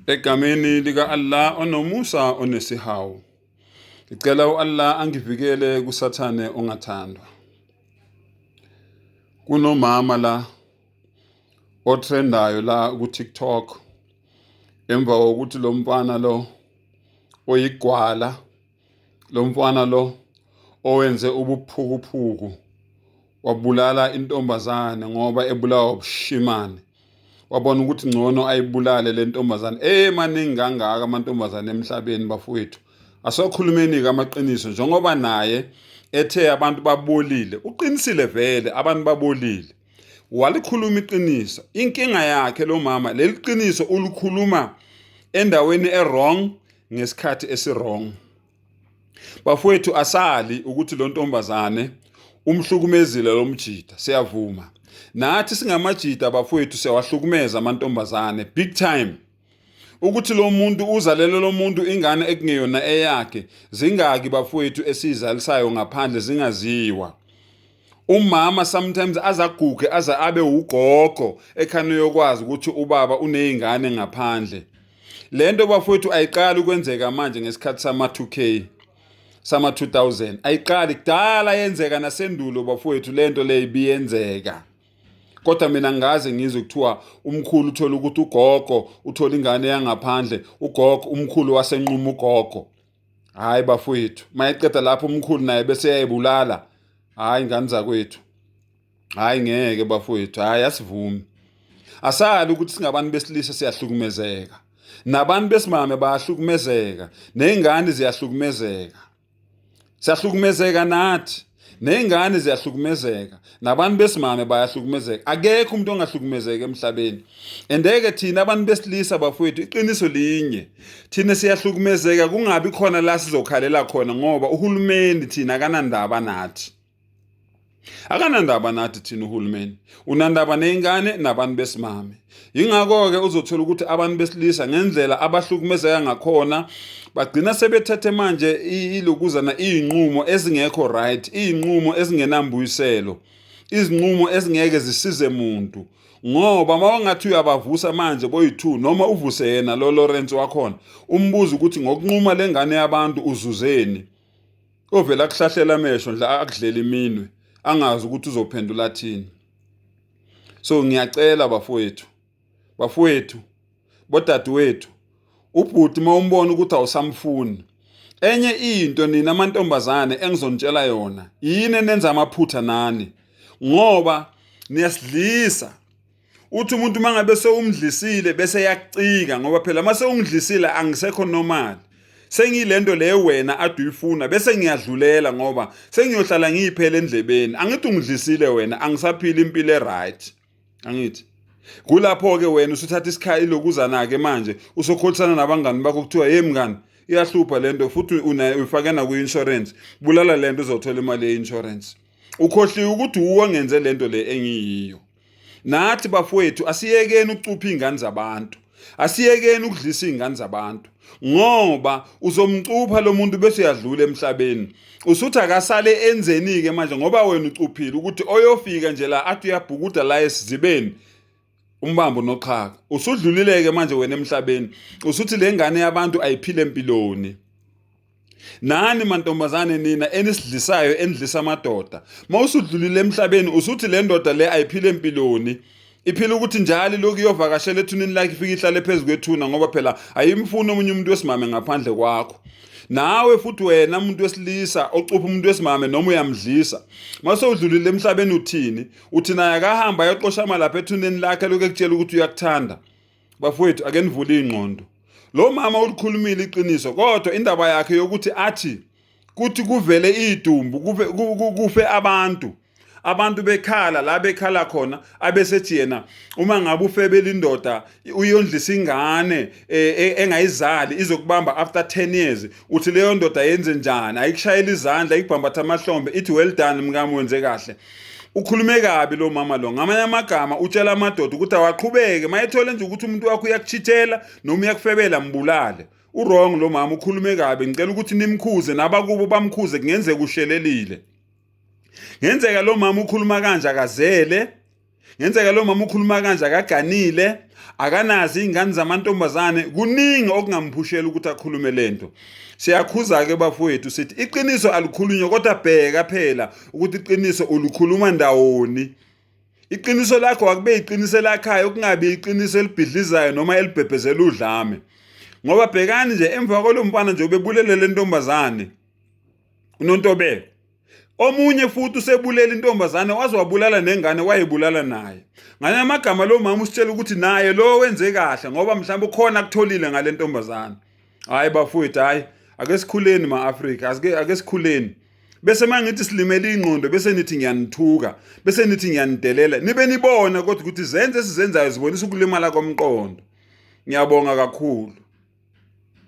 Egameni lika Allah onomusa onesihawu. Ngicela uAllah angivikele kuSathane ongathandwa. Kunomama la otrendayo la ku TikTok emva kokuthi lo mfana lo oyigwala lo mfana lo owenze ubuphukuphuku wabulala intombazane ngoba ebulawa ubushimane wabona ukuthi ngcono ayibulale le ntombazane emaningi kangaka amantombazane emhlabeni bafowethu asokhulumeni-ke amaqiniso njengoba naye ethe abantu babolile uqinisile vele abantu babolile walikhuluma iqiniso inkinga yakhe lo mama leli qiniso ulikhuluma endaweni e-wrong ngesikhathi esi-wrong Bafowethu asali ukuthi lo ntombazane umhlukumezile lo mjida siyavuma. Nathi singamajida bafowethu siyawahlukumeza amantombazane big time. Ukuthi lo muntu uzalele lo muntu ingane ekungeyona eyakhe zingaki bafowethu esizalisayo ngaphandle zingaziwa. Umama sometimes azaguge aze abe ugogo ekhane yokwazi ukuthi ubaba unezingane ngaphandle. Lento bafowethu ayiqali ukwenzeka manje ngesikhathi sama 2K sama 2000 ayiqali kudala yenzeka nasendulo bafowethu lento le ibiyenzeka kodwa mina ngaze ngizwe kuthiwa umkhulu uthola ukuthi ugogo uthola ingane yangaphandle ugogo umkhulu wasenquma ugogo hayi bafowethu mayeqeda lapho umkhulu naye bese yayibulala hayi ngane zakwethu Hayi ngeke bafowethu, hayi asivumi. Asali ukuthi singabantu besilisa siyahlukumezeka. Nabantu besimame bayahlukumezeka, nezingane ziyahlukumezeka. Siyahlukumezeka nathi. Nezingane ziyahlukumezeka, nabantu besimame bayahlukumezeka. Akekho umuntu ongahlukumezeka emhlabeni. Endeke thina abantu besilisa bafowethu iqiniso linye. Thina siyahlukumezeka kungabi khona la sizokhalela khona ngoba uhulumeni thina akanandaba nathi. Akanandaba nathi thina uhulumeni. Unandaba nezingane nabantu besimame. Yingakho-ke uzothola ukuthi abantu besilisa ngendlela abahlukumezeka ngakhona bagcina sebethethe manje ilokuzana iy'nqumo ezingekho right, iy'nqumo ezingenambuyiselo, izinqumo ezingeke zisize muntu. Ngoba uma ungathi uyabavusa manje boyi-two noma uvuse yena lo Lawrence wakhona umbuze ukuthi ngokunquma le ngane yabantu uzuzeni. Ovele akuhlahlela amehlo nje akudlela iminwe angazi ukuthi uzophendula athini. So ngiyacela bafowethu, bafowethu, bodadewethu, ubhuti uma umbona ukuthi awusamfuni enye into nina amantombazane engizonitshela yona yini enenza amaphutha nani ngoba niyasidlisa uthi umuntu uma ngabe sewumdlisile bese yakucika ngoba phela uma sewungidlisile angisekho normal sengiyilento le wena ade uyifuna bese ngiyadlulela ngoba sengiyohlala ngiyiphela endlebeni angithi ungidlisile wena angisaphili impilo e-right angithi kulapho-ke wena usuthatha isikhathi lokuzana-ke manje usokholisana nabangani bakho kuthiwa ye mngani iyahlupha lento futhi uyifake nakwi-insurance bulala lento uzothola imali ye-insurance ukhohliwe ukuthi wuwe ongenze lento le engiyiyo Nathi bafowethu asiyekeni ukucupha iy'ngane zabantu, asiyekeni ukudlisa iy'ngane zabantu ngoba uzomcupha lo muntu bese uyadlula emhlabeni. Usuthi akasale enzeni-ke manje ngoba wena ucuphile ukuthi oyofika nje la athi uyabhukuda la esizibeni umbambo noxhaka. Usudlulile-ke manje wena emhlabeni, usuthi le ngane yabantu ayiphile empiloni. Nani mantombazane nina enisidlisayo enidlisa amadoda. Mawusudlulile emhlabeni usuthi le ndoda le ayiphile empiloni. Iphila ukuthi njalo lokhu iyovakashela ethuneni lakhe ifike ihlale phezu kwethuna ngoba phela ayimfuni omunye umuntu wesimame ngaphandle kwakho. Nawe futhi wena umuntu wesilisa ocupha umuntu wesimame noma uyamdlisa. Mase udlulile emhlabeni uthini? Uthi naye akahamba ayoqoshama lapha ethuneni lakhe lokhu ekutshela ukuthi uyakuthanda. Bafowethu ake nivule ingqondo. Lo mama ulikhulumile iqiniso kodwa indaba yakhe yokuthi athi kuthi kuvele idumbu kufe kufe abantu abantu bekhala la bekhala khona abesethi yena uma ngabe ufebela indoda uyondlisa ingane e, e, engayizali izokubamba after 10 years uthi leyo ndoda yenze njani ayikushayela izandla ikubhambatha amahlombe ithi well done mkami wenze kahle Ukhulume kabi lo mama lo. Ngamanye amagama utshela amadoda ukuthi awaqhubeke mayethole nje ukuthi umuntu wakho uyakuchithela noma uyakufebela mbulale. Uwrong lo mama ukhulume kabi. Ngicela ukuthi nimkhuze nabakubo bamkhuze kungenzeka ushelelile. Ngenzeka lo mama ukhuluma kanje akazele. Ngenzeka lo mama ukhuluma kanje akaganile, akanazi iy'ngane zamantombazane, kuningi okungamphushela ukuthi akhulume lento. Siyakhuza-ke bafowethu sithi iqiniso alikhulunywa kodwa bheka phela ukuthi iqiniso ulikhuluma ndawoni. Iqiniso lakho akube iqiniso elakhayo kungabi iqiniso elibhidlizayo noma elibhebhezela udlame. Ngoba bhekani nje emva kwalo mfana nje ubebulele le ntombazane uNontobeko. Omunye futhi usebulele intombazane waze wabulala nengane wayebulala naye. Nganye amagama lo mama usitshela ukuthi naye lo wenze kahle ngoba mhlawumbe ukhona akutholile ngale ntombazane. Hayi bafowethu hayi ake sikhuleni ma-Afrika ake sikhuleni. Bese mangithi silimele ingqondo bese nithi ngiyanithuka bese nithi ngiyanidelela nibe nibona kodwa ukuthi izenzo esizenzayo zibonisa ukulimala komqondo. Ngiyabonga kakhulu.